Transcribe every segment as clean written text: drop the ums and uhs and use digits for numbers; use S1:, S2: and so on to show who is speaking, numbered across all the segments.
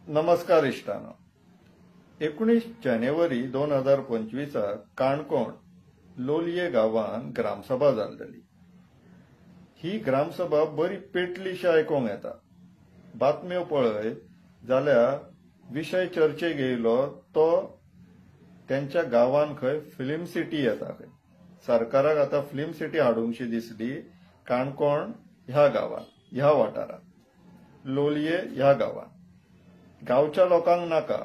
S1: नमस्कार इश्टांनो, 19 जानेवारी 2025 काणकोण लोलये गांवांत ग्रामसभा जाल्ली. ही ग्रामसभा बरी पेटलीशी आयकूंक येता. बातम्यो पळयत जाल्यार विशय चर्चेक येयलो तो तेंच्या गांवांत खंय फिल्म सिटी येता. खंय सरकाराक आतां फिल्म सिटी हाडूंकशी दिसली काणकोण ह्या गांवांत, ह्या वाठारांत, लोलये ह्या गांवांत. गांवच्या लोकांक नाका.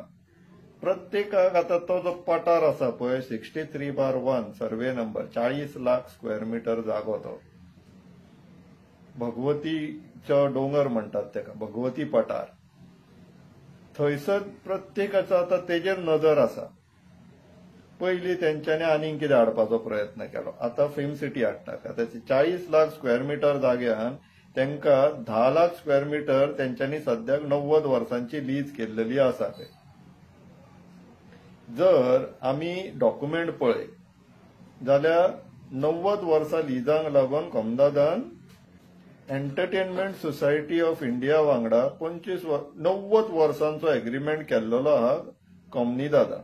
S1: प्रत्येकाक आतां तो जो पठार आसा पळय 63/1 survey number, 40 lakh square metre जागो तो, भगवतीचो दोंगर म्हणटात तेका, भगवती पठार. थंयसर प्रत्येकाचो आतां तेजेर नदर आसा. पयलीं तेंच्यांनी आनीक कितें हाडपाचो प्रयत्न केलो, आतां फिल्म सिटी हाडटा. आतां 40 लाख स्क्वेअर मिटर जाग्यान तेंका 10 लाख स्क्वेअर मिटर तेंच्यांनी सद्याक 90 वर्सांची लीज केल्लेली आसा. ते जर आमी डॉक्युमेंट पळयत जाल्यार 90 वर्सां लिजांक लागून कोमदादान एंटरटेनमेंट सोसायटी ऑफ इंडिया वांगडा 90 वर्सांचो एग्रीमेंट केल्लो आहा कोमनीदादा.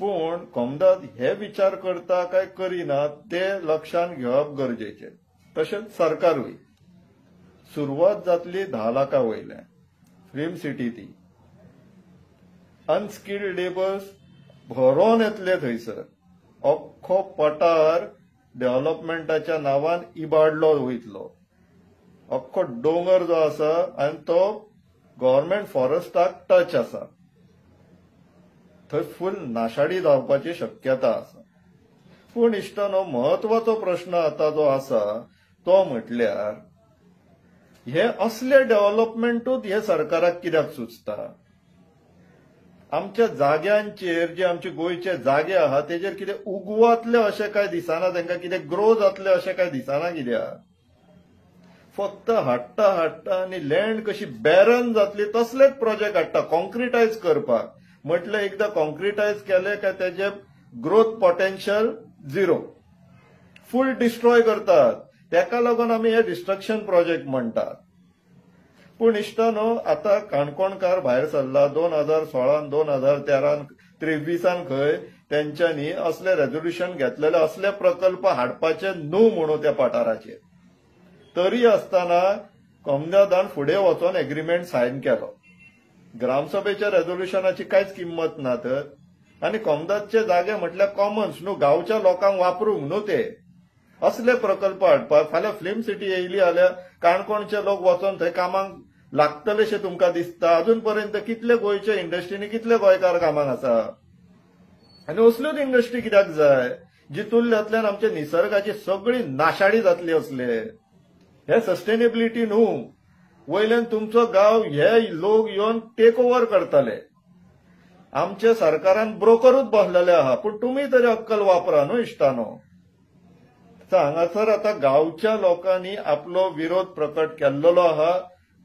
S1: पूण कोमदाद हे विचार करता काय करिना ते लक्षांत घेवप गरजेचें. तशेंच सरकारूय सुरवात जातली 10 लाखा वयल्यान फिल्म सिटी, ती अनस्किल्ड लेबर्स भरोन येतले थंयसर. अख्खो पठार डेव्हलपमेंटाच्या नांवान इबाडलो वयतलो. अख्खो दोंगर जो आसा आनी तो गव्हर्मेंट फॉरेस्टाक टच आसा, थंय फूल नाशाडी जावपाची शक्यता आसा. पूण इश्टानो, म्हत्वाचो प्रश्न आतां जो आसा तो म्हटल्यार हे असले डेव्हलपमेंटूच हे सरकाराक कित्याक सुचता? आमच्या जाग्यांचेर, जे आमचे गोंयचे जागे आहा तेजेर कितें उगवातले अशें काय दिसना तेंकां, कितें ग्रो जातले अशें काय दिसना कित्याक? फक्त हाडटा हाडटा आनी लँड कशी बॅरन जातली तसलेच प्रोजेक्ट हाडटा कॉन्क्रिटायज करपाक. म्हटल्यार एकदां कॉन्क्रिटायज केलें काय तेजें ग्रोथ पोटेन्शियल झिरो, फूल डिस्ट्रॉय करतात. तेका लागून आमी हे डिस्ट्रक्शन प्रोजेक्ट म्हणटात. पूण इश्टानो, आतां काणकोणकार भायर सरला. 2016, 2013, 23 खंय तेंच्यांनी असले रेजोल्युशन घेतलेले, असले प्रकल्प हाडपाचे न्हू म्हणून त्या पठाराचेर. तरी आसतना कोमदादान फुडें वचोन एग्रीमेंट सायन केलो. ग्रामसभेच्या रेजोल्युशनाची कांयच किंमत ना तर. आनी कोमदादचे जागे म्हटल्यार कॉमन्स न्हू, गांवच्या लोकांक वापरूंक न्हू ते. असले प्रकल्प हाडपाक फाल्यां फिल्म सिटी येयली जाल्यार काणकोणचे लोक वचोन थंय कामाक लागतलेशें तुमकां दिसता? अजून पर्यंत कितले गोंयच्या इंडस्ट्रीनी कितले गोंयकार कामाक आसा? आनी असल्योच इंडस्ट्री कित्याक जाय जितूंतल्यान आमच्या निसर्गाची सगळी नाशाडी जातली? असले हे सस्टेनेबिलिटी न्हू. वयल्यान तुमचो गांव हे लोक येवन टेक ओव्हर करतले. आमच्या सरकारान ब्रोकरूच बसलेले आहा, पूण तुमी तरी अक्कल वापरा न्हू इश्टानो. हांगासर आतां गांवच्या लोकांनी आपलो विरोध प्रकट केल्लो आहा,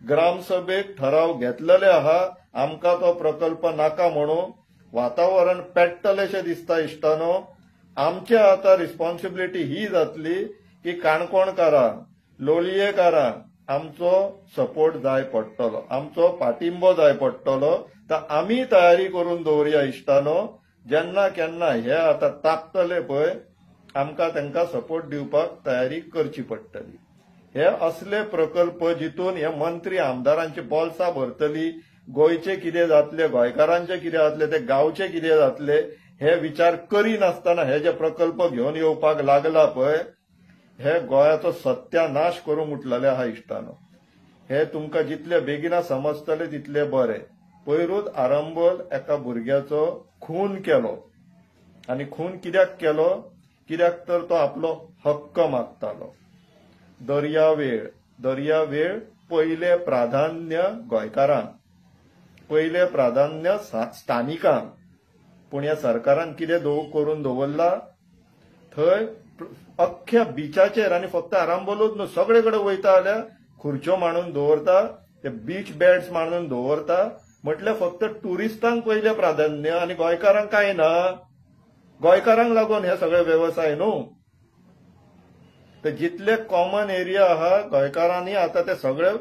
S1: ग्रामसभेक ठराव घेतलेले आहा, आमकां तो प्रकल्प नाका म्हणून. वातावरण पेट्टलेशें दिसता इश्टानो. आमची आतां रिस्पॉन्सिबिलिटी ही जातली की काणकोणकारांक, लोलयेकारांक आमचो सपोर्ट जाय पडटलो, आमचो पाठिंबो जाय पडटलो. तर आमी तयारी करून दवरया इश्टानो. जेन्ना केन्ना हे आतां तापतले पळय, आमकां तांकां सपोर्ट दिवपाक तयारी करची पडटली. हे असले प्रकल्प जितून हे मंत्री आमदारांची बोल्सां भरतली, गोंयचे कितें जातले, गोंयकारांचे कितें जातले, ते गांवचे कितें जातले हे विचार करिनासतना हे जे प्रकल्प घेवन येवपाक लागला पळय, हे गोंयाचो सत्यानाश करूंक उठलेले आहा इश्टानो. हे तुमकां जितले बेगिना समजतले तितले बरें. पयरूच आरंबोल एका भुरग्याचो खून केलो. आनी खून कित्याक केलो? कित्याक तर तो आपलो हक्क मागतालो. दर्यावेळ, दर्यावेळ पयलें प्राधान्य गोंयकारांक, पयलें प्राधान्य स्थानिकांक. पूण ह्या सरकारान कितें करून दवरला थंय अख्ख्या बिचाचेर, आनी फक्त आरांबोलूच न्हू, सगळे कडेन वयता जाल्यार खुर्च्यो मांडून दवरता, ते बीच बेड्स मांडून दवरता. म्हटल्यार फक्त ट्युरिस्टांक पयलें प्राधान्य आनी गोंयकारांक कांय ना. गोंयकारांक लागून हे सगळे वेवसाय न्हू. तर जितले कॉमन एरिया आहा गोंयकारांनी आतां ते सगळे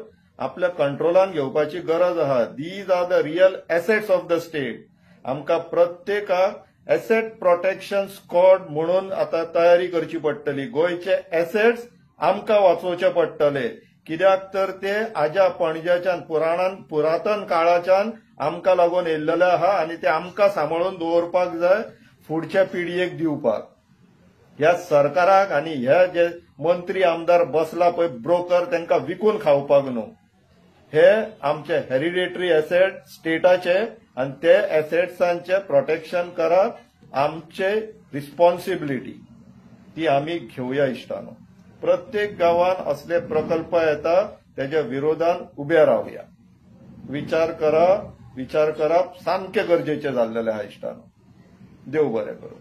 S1: आपल्या कंट्रोलान घेवपाची गरज आहा. These are the real assets of the state. आमकां प्रत्येकाक एसेट प्रोटेक्शन स्क्वॉड म्हणून आतां तयारी करची पडटली. गोंयचे एसेट्स आमकां वाचोवचे पडटले, कित्याक तर ते आज्या पणज्याच्यान पुरातन काळाच्यान आमकां लागून येयल्लेले आहा आनी ते आमकां सांबाळून दवरपाक जाय फुडच्या पिळगेक दिवपाक. ह्या सरकाराक आनी ह्या जे मंत्री आमदार बसला पळय ब्रोकर, तांकां विकून खावपाक न्हू. हे आमचे हेरिडेटरी एसेट स्टेटाचे आनी ते एसेट्सांचे प्रोटेक्शन करप आमचे रिस्पॉन्सिबिलिटी, ती आमी घेवया इश्टानो. प्रत्येक गांवान असले प्रकल्प येता तेज्या विरोधान उबे रावया. विचार करा, विचार करप सामकें गरजेचें जाल्लेलें आहा इश्टानो. देव बरें करूं.